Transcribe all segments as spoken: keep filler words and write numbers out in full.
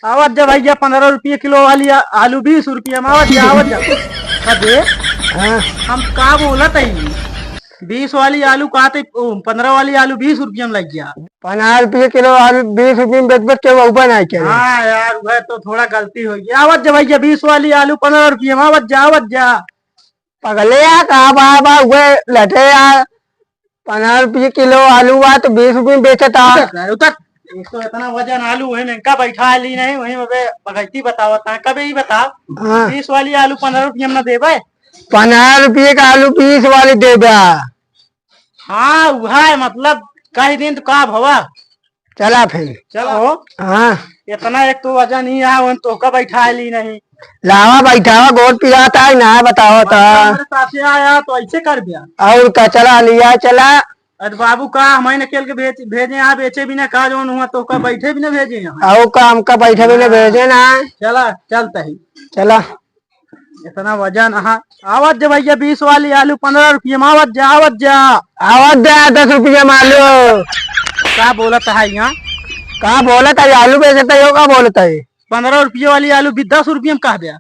आवत जा भैया, पन्द्रह रुपये किलो वाली आ-, आलू बीस रुपये में आवत जा, आवत जा। अबे, हाँ। हम का बोलत हई? बीस वाली आलू कहते, ओ, पन्द्रह वाली आलू बीस रुपये में लग गया। पन्द्रह रुपये किलो आलू बीस रुपये में बेच बेच के वो बना के। हाँ यार, वह तो थोड़ा गलती हो गई। आवत जा भैया, बीस वाली आलू पन्द्रह रुपये में, आवत जा, आवत जा। पगले यार, कहाँ बा, बा, उहे लटे यार। पन्द्रह रुपये किलो आलू बा, तो बीस रुपये में बेचता। उतर सारे, उतर। एक तो इतना वजन आलू है, मैं इनका बैठा ली नहीं, वहीं में बे-, बगैती बतावत है। कबे ही बताओ, हाँ। बीस वाली आलू पन्द्रह रुपये में ना देबे? पन्द्रह रुपये का आलू बीस वाली देबे। हाँ, वह है, मतलब, कई दिन तो का भवा। चला फिर। चला हो। हाँ। इतना एक तो वजन ही है, उन तोहका बैठा ली नहीं। लावा बैठावा, गोड़ पिरात है, ना बतावत है। हमरे साथे आया तो ऐसे कर दिया। और का, चला लिया, चला। अरे बाबू का, हमें अकेल के भेज, भेजे यहाँ बेचे भी ना का, जौन हुआ तोहका बैठे भी ना भेजे यहाँ। और का, हमका बैठे भी ना हाँ। भेजे ना। चला, चलता ही। चला। इतना वजन, हाँ। आवत जा भैया, बीस वाली आलू पन्द्रह रुपये में, आवत जा, आवत जा। आवत जा, दस रुपये में आलू। का बोलत है यहाँ? का बोलत है, आलू बेचत है, यो का बोलत है? पन्द्रह रुपये वाली आलू भी दस रुपये में कह दिया।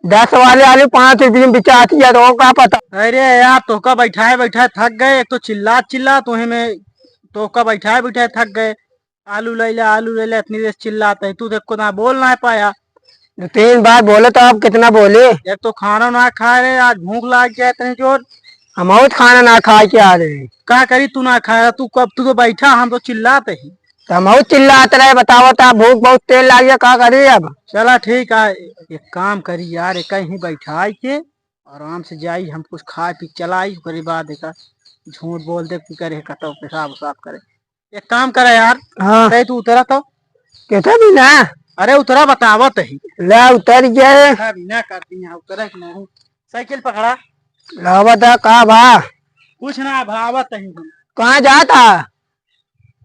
दस वाली आलू पाँच रुपये में बिचाती है, तो का पता। अरे यार, तोहका बैठाए बैठाए थक गए, एक तो चिल्लात चिल्लात, वहीं में तोहका बैठाए बैठाए थक गए। आलू ले ले, आलू ले ले, इतनी देर चिल्लात है, तू देखो ना बोल ना पाया। दो तीन बार बोले तो आप कितना बोले? एक तो खाना ना खाए रहे, आज भूख लाग गया इतनी जोर। हम और खाना ना खाए के आ रहे। का करी, तू ना खाए रहा, तू कब, तू तो बैठा, हम तो चिल्लात ही। तो हम और चिल्लात रहे, बताओ तो, भूख बहुत तेज लाग गया, का करी अब? चला ठीक है, एक काम करी यार, एक कहीं बैठाई के आराम से जाई, हम कुछ खाए पी के चलाई, ओकरे बाद एक झूठ बोल दे कि करे कतौ पेशाब उसाब करे। एक काम करे यार, हाँ। तै तू उतरा तो। कैसे भी ना? अरे उतरा, बतावत ही। ले उतर गए। उतरा भी ना करती यहाँ, उतरा कि नहीं? साइकिल पकड़ा। ला बता का बा? कुछ ना, भावत ही हम। कहाँ जाता?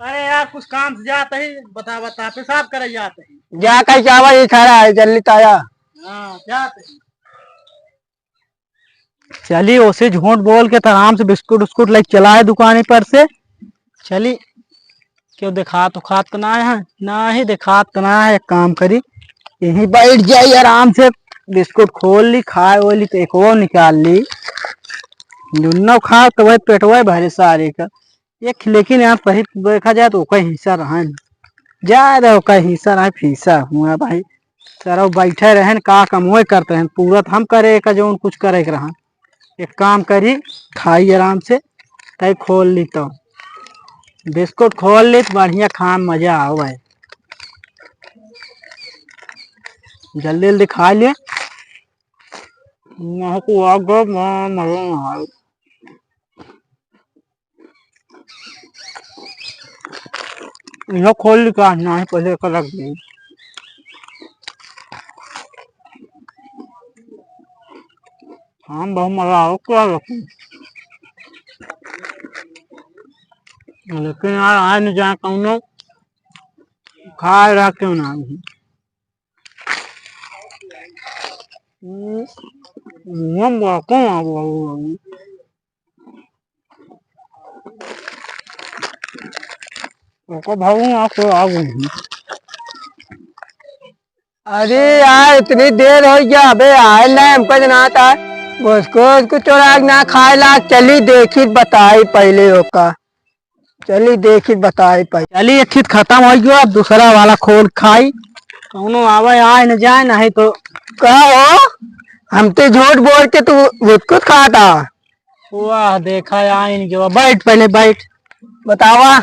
अरे यार, कुछ काम से जात ही, बता, बता, पेशाब करे जात ही। जा कहीं जावा, ये खड़ा है, जल्दी ताया। हाँ, जात ही। चली, ओसे झूठ बोल के त आराम से बिस्कुट उस्कुट लेके चला है दुकाने पर से। चली, क्यों देखात उखात त ना है? ना ही देखात त ना है। एक काम करी, यहीं बैठ जाई आराम से, बिस्कुट खोल ली, खाए वो ली, तो एक वो निकाल ली, दुन्नो खाओ तो वही पेटवा भरे सारे का। एक लेकिन यार सही देखा जाए तो ओकर हिस्सा रहन, जा रहे ओकर हिस्सा रहे, फीसा हुआ भाई। सरौ बैठे रहन, का कमवे करते हैं, पूरा त हम करे का जौन कुछ करे के रहन। एक काम करी, खाई आराम से, तै खोल ली तो बिस्कुट खोल ली तो बढ़िया खाए में मजा आवे। जल्दी जल्दी खा ले। महकू आ गो, म-, मजा ना आवे। इहो खोल ली का? नाही, पहले एकर रख दी। हम बहुत मजा आओ, क्या रखूं? लेकिन यार, आए न जाए कौनो, खाए रहा क्यों ना। हम्म, हम वाकई आ गए। ओकर भाऊ यहाँ से आ गए हैं। अरे यार, इतनी देर हो गया, अबे आए ना, हमको जना था। उसको, उसको चोरा के ना खाए ला, चली देखी बताई पहले ओका। चली देखी बताई पहले। चली एक खीत खत्म हो गयो, अब दूसरा वाला खोल खाई। कौनो आवे आए न जाए, नहीं तो का हो? हम तो झूठ बोल के तू बिस्कुट खाता। वाह, देखा आइन के बा। बैठ, पहले बैठ। बतावा।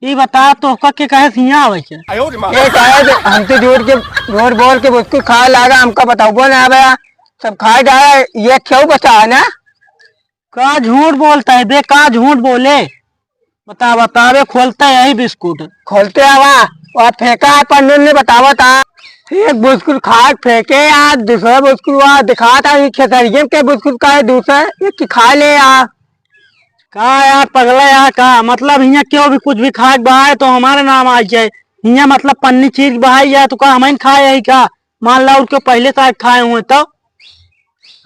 ई बता, तोहका के कहे से हियाँ आवे के? ये कहे से हमसे झूठ के, झूठ बोल के बिस्कुट खाए लागा, हमका बताउबो ना आवे। सब खाए जाए, ये क्यों बचा है ना? का झूठ बोलता है बे, का झूठ बोले? बता, बतावे, खोलता है यही बिस्कुट। खोलते आवा, और फेंका है पन्नून ने, बतावा था। एक बिस्कुट खा के फेंके यार, दूसरा बिस्कुट वहाँ दिखा था, ये खेसरिये के बिस्कुट का है दूसरा, एक की खा ले यार। का यार पगला यार, का मतलब हियाँ क्यों भी कुछ भी खाए के बहाए तो हमारे नाम आ जाए। हियाँ मतलब पन्नी चीर के बहाई जाए तो का हम ही खाए यही का? मान ला उनके पहले से आज खाए हुए तो।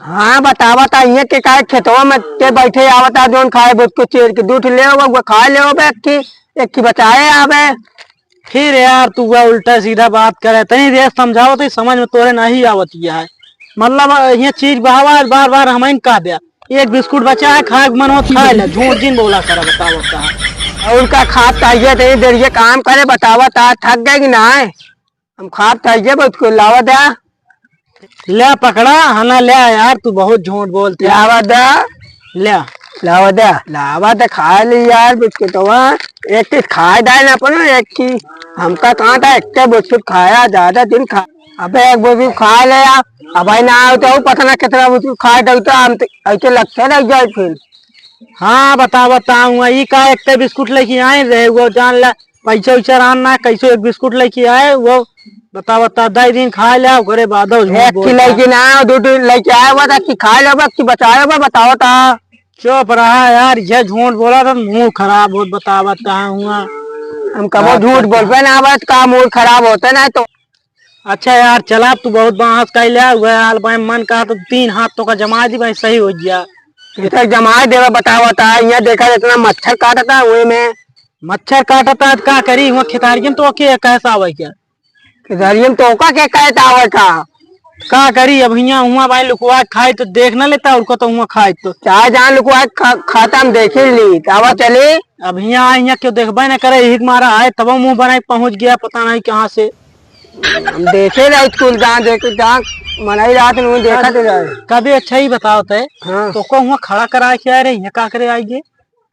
हाँ, बतावा था, इहे के काहे खेतवा में के बैठे आवता, जोन खाए बिस्कुट चीर के, दू ठे ले आवा, वो खा ले आवे, एक की, एक की बचाए आवे। फिर यार तू वह उल्टा सीधा बात करे, तनी देर समझावत ही, समझ में तोरे नहीं आवत ही है। मतलब, ये चीज बार बार बार बार हम कह दिया, एक बिस्कुट बचा है, खाए के मन हो खा ले, झूठ जिन बोला करा, बताओ का। और का खात चाहिए, तो ये देर ये काम करे, बतावा ता थक गए कि ना है? हम खात चाहिए, बस को लावा दे। ले पकड़ा, हना ले यार, तू बहुत झूठ बोलते है। लावा दे। ले। लावा दे, लावा दे, खा ली यार बिस्कुटवा। एक चीज खाए दाए ना अपन, एक चीज। हमका कहाँ था, एक बिस्कुट खाया, ज्यादा दिन खा। अबे एक बिस्कुट खा ले यार। अब भाई ना आओ तो पता ना कितना बिस्कुट खा दो तो हम तो ऐसे लगते रह जाए फिर। हाँ, बता, बताऊँ, ई का एक बिस्कुट लेके आए रहे, वो जान ला, पैसा वैसा रहन ना, कैसे एक बिस्कुट लेके आए, वो बता, बता, दस दिन खा ले, ओकरे बाद झूठ एक की बोलता। लेके ना, दो दिन लेके आए, बता कि खा ले, बा कि बचाए, बा बताओ ता। चुप रहा यार, ये झूठ बोला था, मूड खराब होत, बतावत कहाँ हुआ। हम कबो बात झूठ करता बोलबे ना, बस का मूड खराब होते ना तो। अच्छा यार, चला, तू बहुत बहस कर लिया, वह हाल भाई मन कहा तो तीन हाथ तो का जमा दी भाई, सही हो गया। इधर जमा देवे, बतावा ता, यहाँ देखा इतना मच्छर काटता हुए में। मच्छर काटता है, का करी, वहाँ खेतारियन तो के कैसा आवे क्या? खेतारियन तो का के कहता आवे का? का करी, अब हियाँ हुआँ भाई लुकवा के खाई तो देख ना लेता, उनको तो हुआँ खाई तो। चाहे जहाँ लुकवा के खा, खाता हम देख ही ली, तो आवा चली। अब हियाँ आए, हियाँ क्यों देखबे ना करे, यही के मारा आए, तब मुँह बनाए पहुँच गया, पता नहीं कहाँ से। हम देखे रहे स्कूल जहाँ देखे, जहाँ मनाई रात में देखा तो जाए। कभी अच्छा ही बताओ ते, हाँ। तो को हुआँ खड़ा करा के आए रहे, यहाँ का करे आइए?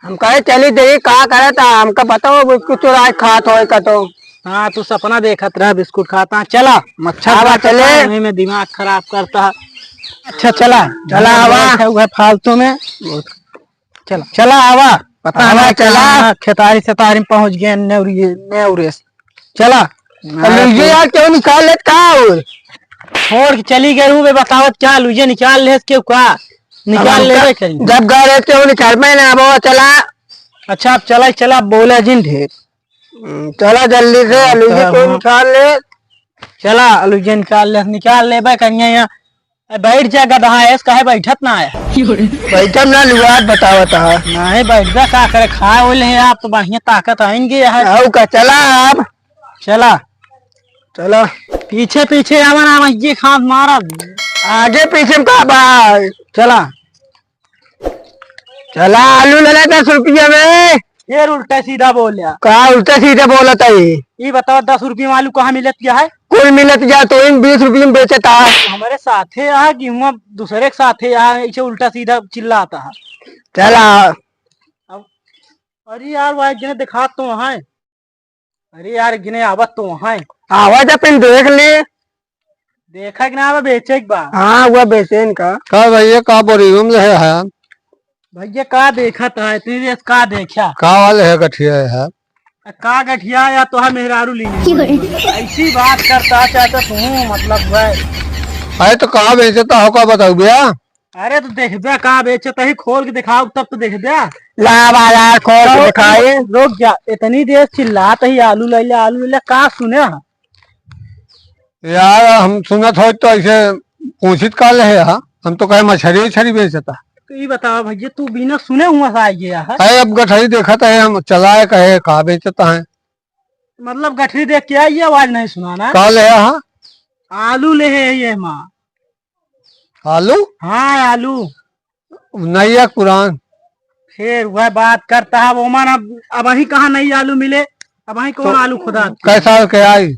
हम कहे चली देखी का करत है, हमका बताओ बिस्कुट चुरा के खात होए का तो। हाँ, तू सपना देखत रह बिस्कुट खाता, चला मच्छर आवा काटता चले। है, वही में दिमाग खराब करता है। अच्छा चला, चला आवा। बैठा हुआ है फालतू में। चला, चला आवा। पता आवा ना चला। कहाँ खेतारी सेतारी में पहुँच गए, नेउरी-, नेउरेस। चला। हाँ, लुइये तो यार क्यों निकाल लेत का और? छोड़ के चली गई हूँ बे, बतावत क्या लुइये निकाल लेस क्यों का? निकाल अब लेबे करी। जब गए रहे क्यों निकाल में ना वो चला। अच्छा, अब चला, चला, बोला जिन ढेर। हम्म, चला जल्दी से, हाँ, लुइये तो क्यों हाँ। निकाल ले? चला, लुइये निकाल ले, निकाल लेबे करिया यहाँ। ए, बैठ जा गदहा, ऐस काहे बैठत ना है? बैठम ना लुआत बतावत है। नहीं बैठ जा, का करे, खाए ओले हैं आप तो बढ़िया ताकत आएंगे यहाँ। आओ का, चला आप। चला। चला। पीछे पीछे आवा ना, ये खास मारा। आगे पीछे में का बा? चला। चला आलू ले ले दस रुपया में। फिर उल्टा सीधा बोल यार। का उल्टा सीधा बोलत है? ये बताओ दस रुपया में आलू कहाँ मिलत गया है? कुल मिलत गया तो इन बीस रुपया में बेचत है। हमारे साथे यहाँ कि हुआ दूसरे के साथे यहाँ ऐसे उल्टा सीधा चिल्लाता है। चला। अब अरे यार, वह एक जने दिखात तो वहाँ है। अरे यार, एक जने आवत तो वहाँ है। आवा जा, पिन देख ले। देखा कि ना, आवा बेचे के बा। हाँ, वह बेचे इनका। का भैया, का बोरी में रहे हैं? भैया, का देखत है? इतनी देर का देखा? का वाले है गठिया है? का गठिया या तो है मेहरारू ली? ऐसी बात करता चाहता तू, मतलब है। अरे तो का बेचता हो, का बताऊ भैया? अरे तो देखबे का बेचत ही, खोल के दिखाओ तब तो देखबे। ला बाजार खोल के तो दिखाई। रुक जा, इतनी देर चिल्लात ही आलू ले ले, आलू ले ले, का सुने ह? यार हम सुनत हो तो ऐसे पूछित का ले ह? हम तो कहे मछरी उछरी बेचता। तो ये बताओ भैया, तू बिना सुने हुआ सा आ गया है? अरे अब गठरी देखत है, हम चलाए कहे का बेचता है। मतलब गठरी देख के आई, ये आवाज नहीं सुना ना? का ले ह? आलू ले है ये माँ। आलू? हाँ, आलू। नया पुरान। फिर वह बात करता है, वो मन अब, अब वहीं कहाँ नई आलू मिले, अब वहीं कौन तो आलू खुदा? कै साल के आई?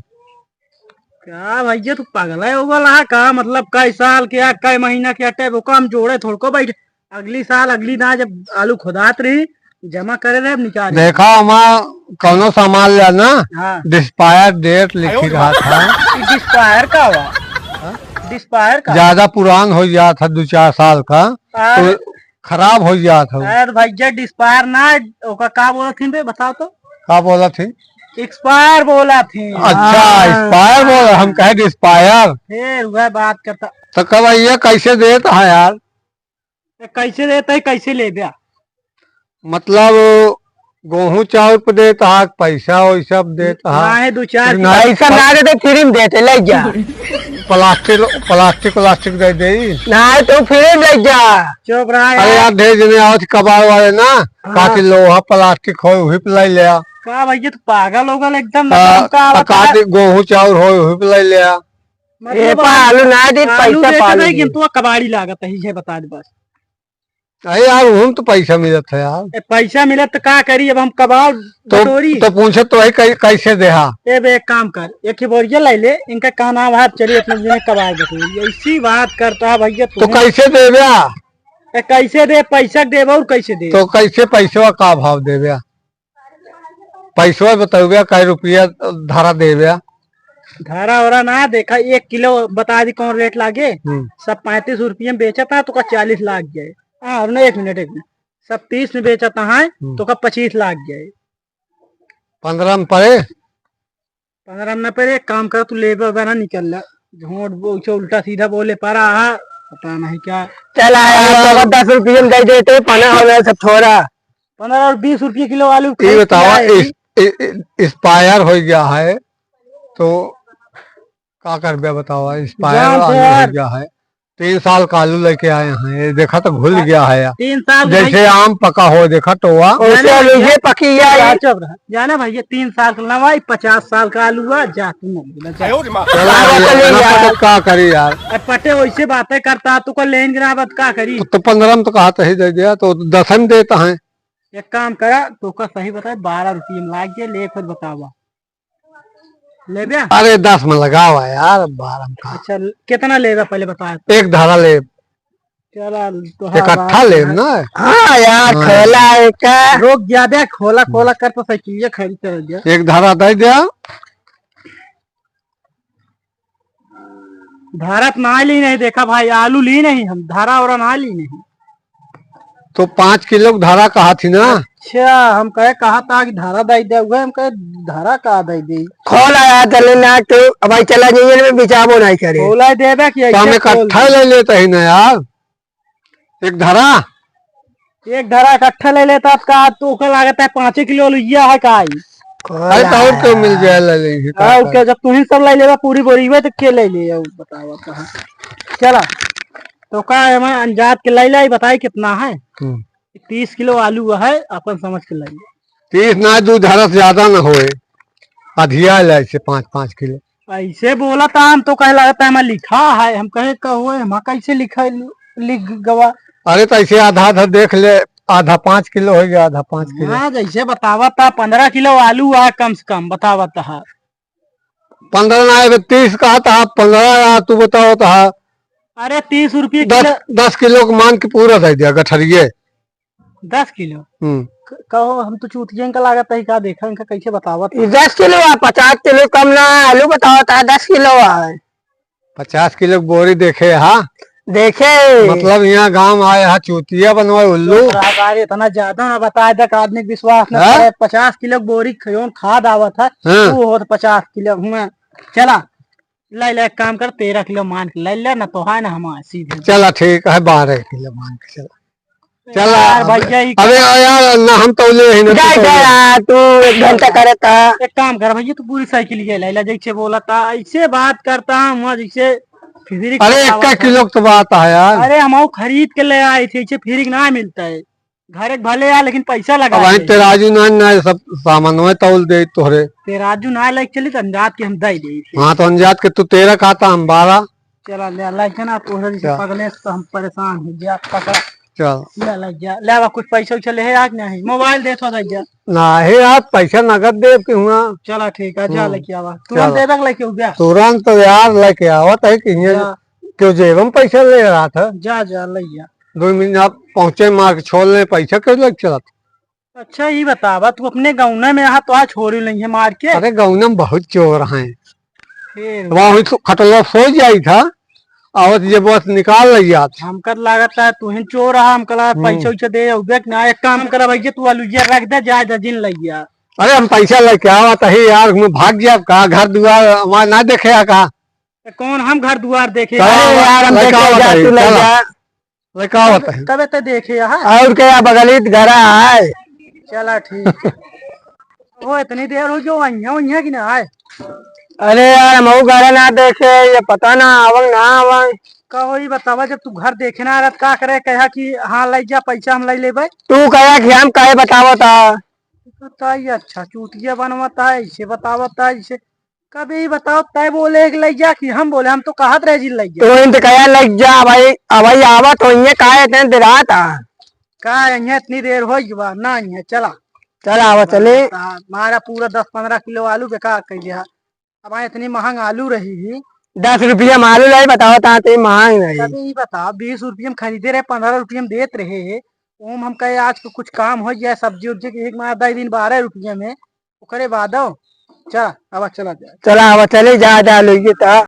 का भैया, तू पागल है, वो वाला है का? मतलब, कै साल के या कै महीना के अटे, वो काम जोड़े थोड़को बैठ। अगली साल, अगली ना, जब आलू खुदात रही, जमा करे रहे, अब निकाल। देखा, हमार कौनो सामान ला ना, हाँ। Expire date लिखी रहा था। Expire का हुआ? हाँ? Expire का? ज्यादा पुरान हो गया था, दो चार साल का, अरे। तो खराब हो गया था। अरे भैया, expire ना, ओका का बोलत हिन बे, बताओ तो। का बोलत हिन? Expire बोलत हिन। अच्छा, हाँ। Expire बोल, हम कहे expire। फिर वह बात करता। तो कब ये कैसे देत है यार? तो कैसे देता है, कैसे ले गया? मतलब, गेहूं चाउर पे देत हा, पैसा वैसा पे देत हा? ना है, दो चार ना, पैसा ना देते, free में देते, ले जा। Plastic, plastic, plastic दे दे। ना है, तो free में ले जा। चुप रहा अरे यार। यार, ढेर जने आवत कबाड़ वाले ना, हाँ। काफी लोहा plastic हो, वही पे ले ले आ। का भैया, तू पागल हो गल एकदम, आ, मतलब का आ, बता? का दे, गोहूँ चाउर होय, वही पे ले ले आ। मतलब ए, पा आलू ना दे, आलू पैसा बेचत पा है आलू कि दे। तू कबाड़ी लागत है, ये बता दे बस। अरे यार, उहम तो पैसा मिलत है यार। ए, पैसा मिलत तो का करी, अब हम कबाड़ तो, बटोरी। तो पूछत तो है कै-, कैसे देहा? ए बे, एक काम कर, एक ही बोरिया ले ले, इनका का नाम है, चलिए अपने लिए कबाड़ बटोरी। ऐसी बात करता है भैया तो तू। कैसे देबे? ए, कैसे दे, पैसा देबे और कैसे दे? तो कैसे पैसवा का भाव देबे? पैसवा बतौबे, कै रुपया धारा देबे? धारा वारा ना देखा, एक किलो बता दी कौन रेट लागे। हम्म। सब पैंतीस रुपये में बेचत है, तो का चालीस लाग जाए। हाँ, और नहीं, एक मिनट, एक मिनट, सब तीस में बेचत है, हम्म। तो का पच्चीस लाग जाए। पन्द्रह में पड़े? पन्द्रह में ना पड़े, एक काम कर, तू लेबे बना निकल ला। झूठ बोल, उल्टा सीधा बोले पड़ा है, पता नहीं क्या। चल आया, अरे तो दस रुपये में दे देते, पना हो गया सब थोड़ा। पन्द्रह और बीस रुपये किलो आलू ये खाई बतावा, खाई। इस, इ-, इ-, expire हो गया है तो का करबे बतावा, expire जान से आलू हो यार। गया है। तीन साल का आलू लेके आए हैं, ये देखा तो घुल आ, गया है यार। तीन साल जैसे भाई। आम पका हो, देखा टोवा। वैसे जाने आलू भैया, ये पकी है। चुप रहा, चुप रहा। जाने भैया, तीन साल का लवाई, पचास साल का आलू हुआ, जा तू मर गया, जा। आयो रे माँ। चला, बाबा चले ना यार। पटत का करी यार। अब पटे वैसे बातें करता, तू को लेन के ना बात का करी? तो पन्द्रह में तो कहा तो ही दे दिया, तो दस में देता है। एक काम करा, तो का सही बताए, बारह रुपये में लाग गए, ले खुद बतावा। लेबे? अरे दस में लगावा यार, बारह में का। अच्छा, कितना लेबे पहले बता। एक धारा ले। चला, तो हाँ, इकट्ठा बात लेब है। ना। हाँ यार, हाँ। खोला एक। रोक गया बे, खोला, हम्म। खोला कर तो साइकिलिया खड़ी कर दिया। एक धारा दे दिया। धारा तो ना ली नहीं, देखा भाई, आलू ली नहीं हम, धारा वारा ना ली नहीं। तो पाँच किलो के धारा कहा थी ना? अच्छा, हम कहे कहा था कि धारा दे दे, उहे हम कहे धारा का दे दे। खोल आया चले ना तो अब भाई चला जाइए ना, बिचाबो नहीं करे। खोला देबे कि तो हम ऐसे खोल इकट्ठा दे। ले लेते ही ना यार, एक धारा। एक धारा इकट्ठा ले लेता, अब का तू ओकर लागत है पाँचे किलो लुइया है का आई? अरे तो और क्यों मिल जाए, ले लेंगे, का और करे? क्या, जब तू ही सब ले लेबा पूरी बोरी में तो के ले ले, अब बतावा कहाँ। चला, तो का है, मैं अनजात के ले लाई, बताई कितना है? हम्म। तीस किलो आलू है, अपन समझ के ले ले। तीस ना, दो धारा से ज्यादा ना होए, अधिया ले से पाँच पाँच किलो। ऐसे बोला था, हम तो कहे लगता है, मैं लिखा है, हम कहे कहो, हम कैसे लिखा, लिख गवा। अरे तो ऐसे आधा आधा देख ले, आधा पाँच किलो हो गया, आधा पाँच किलो। हाँ, जैसे बतावा था, पन्द्रह किलो आलू आ कम से कम, बतावा था। पन्द्रह ना आए, तीस कहा था, पन्द्रह आ, तू बताओ था। अरे, तीस रुपये दस, किलो। दस किलो के मान के पूरा दे दिया गठरिये। दस किलो? हम्म। क-, कहो, हम तो चूतिया इनका लागत है, का देखा, इनका कैसे बतावत है? ई दस किलो है, पचास किलो कम ना है, आलू बतावत है, दस किलो है। पचास किलो के बोरी देखे, हाँ? देखे। मतलब, यहाँ गाँव आए, हाँ, चूतिया बनवाए, उल्लू। सरकार इतना ज्यादा ना बताए, देख, आदमी के विश्वास ना हाँ? करे। पचास किलो के बोरी खयोन खाद आवत है, हाँ। वो होत पचास किलो हुआ। चला, ले, ले, एक काम कर, तेरह किलो मान के ले ले, ना तो है ना हमारे सीधे। चला, ठीक है, बारह किलो मान के चला। चला, यार, अब, भैया, ई अबे, यार, ना हम तौले ही ना, जा, तू तौले। जा, तू एक घंटा करे था। एक काम कर भैया, तू पूरी साइकिल ये ले ले, जैसे बोला था, ऐसे बात करता हम, वहाँ जैसे फिर अरे, एक किलो की तो बात है यार। अरे, हम वो खरीद के ले आए थे, इसे फ्री ना मिलता है। घर एक भले आ, लेकिन पैसा लगा अब वहीं दे। तेराजू ना, ना सब सामान में तौल दे तोहरे। तेराजू ना लेके चली तो अनजात के हम दे दे। हाँ, तो अनजात के तू तेरह कहा था, हम बारह। चला ले, ले के ना तोहरे जैसे चल। पगले से तो हम परेशान हो गया, पकड़ा। चल। ले, ले जा, ले अब कुछ पैसा वैसा ले है आज नहीं, मोबाइल दे थोड़ा जा। नहीं यार, पैसा नगद देब के हुआ। चला ठीक है, जा हम्म। लेके आवा, तुरंत चल। दे दे लेके हो गया। तुरंत यार लेके आवत है कि ये जा। क्यों जेब में पैसा ले रहा था? जा, जा, ले जा। दो मिनट आप पहुँचे, मार के छोड़ ले, पैसा क्यों लेके चला था? अच्छा, ई बतावा, तू अपने गौना में यहाँ तो आ छोड़ी नहीं है मार के? अरे, गौना में बहुत चोर हैं। फिर? वहाँ हुई तो खटोला सो जाई था, आवत ये बस निकाल ले जात। हमकर लागत है तू ही चोर रहा, हमका लगा हम्म। पैसा वैसा दे, उबे के ना, एक काम करा भैया, तू आलू ये रख दे, जा, जा, जिन ले गया। अरे, हम पैसा लेके आवत ही यार, मैं भाग गया का, घर दुआर हमारा ना देखे आ का? तो कौन हम घर दुआर देखे? चलो, अरे यार, हम लड़का देखे, आवत जा, है, तू ले चलो। जा। लड़का आवत है। तबे तो देखे यहाँ। और क्या, बगलित घरा है। चला ठीक है। वो इतनी देर हो गई, वहीं, वहीं कि ना आए? अरे यार, हम वो घरा ना देखे, ये पता ना आवंग ना आवंग। कहो, ई बतावा, जब तू घर देखे ना रहत, का करे, कहा कि हाँ, ले जा, पैसा हम ले लेबे। तू कहा कि हम काहे बतावत हा? बताइए, अच्छा चूतिया बनवत है, इसे बतावत है, इसे कभी बताओ, तय बोले कि लइ जा कि हम बोले, हम तो कहत रहे जी लइ जा। तो इन तो कहा लइ जा भाई, अब भाई आवा तो ये काहे इतने देर आता? का यहाँ इतनी देर हो गई बा, ना यहाँ चला। चला आवा चले। हाँ, हमारा पूरा दस पन्द्रह किलो आलू बेकार कर दिया। अब यहाँ इतनी महंग आलू रही ही। दस रुपया में आलू लाई, बताओ ता ते महंग रही। कभी ही बताओ, बीस रुपया में खरीदे रहे, पन्द्रह रुपया में देत रहे है। ओम हम कहे आज को कुछ काम हो जाए, सब्जी उब्जी के एक मार दस दिन बारह रुपया में, ओकरे बाद आओ। चला, अब चला जाए। चला, अब चले जा, जा लोइए ता।